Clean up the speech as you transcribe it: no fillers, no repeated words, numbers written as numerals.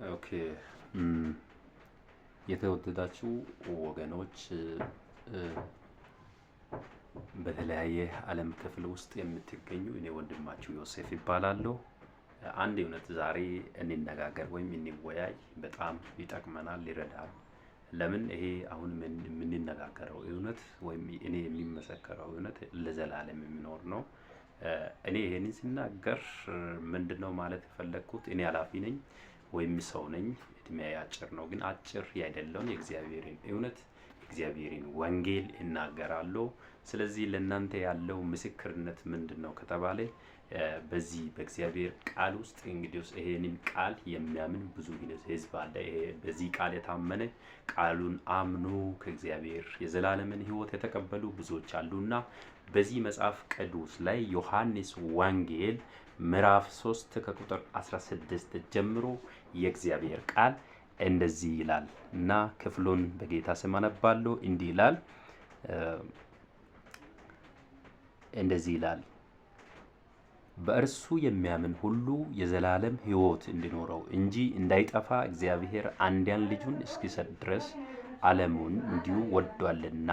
Okay። የተወደዳችሁ ወገኖች፣ በተለያየ ዓለም ክፍል ውስጥ የምትገኙ፣ እኔ ወንድማችሁ ዮሴፍ ይባላለሁ። አንድ እውነት ዛሬ እንነጋገር ወይም እንወያይ፣ በጣም ይጠቅመናል፣ ይረዳል። ለምን ይሄ አሁን የምንነጋገረው እውነት ወይም እኔ የሚመሰከረው እውነት ለዘላለም የሚኖር ነው። እኔ ይሄንን ስናገር ምንድነው ማለት የፈለግኩት? እኔ ኃላፊ ነኝ ወይም ሰው ነኝ። እድሜ አጭር ነው፣ ግን አጭር ያይደለውን የእግዚአብሔርን እውነት፣ የእግዚአብሔርን ወንጌል እናገራለሁ። ስለዚህ ለእናንተ ያለው ምስክርነት ምንድን ነው ከተባለ፣ በዚህ በእግዚአብሔር ቃል ውስጥ እንግዲህ ይሄንን ቃል የሚያምን ብዙ ሕዝብ አለ። ይሄ በዚህ ቃል የታመነ፣ ቃሉን አምኖ ከእግዚአብሔር የዘላለምን ሕይወት የተቀበሉ ብዙዎች አሉና በዚህ መጽሐፍ ቅዱስ ላይ ዮሐንስ ወንጌል ምዕራፍ 3 ከቁጥር 16 ጀምሮ የእግዚአብሔር ቃል እንደዚህ ይላል እና ክፍሉን በጌታ ስም አነባለሁ። እንዲህ ይላል፣ እንደዚህ ይላል፦ በእርሱ የሚያምን ሁሉ የዘላለም ሕይወት እንዲኖረው እንጂ እንዳይጠፋ እግዚአብሔር አንድያን ልጁን እስኪሰጥ ድረስ ዓለሙን እንዲሁ ወዷልና።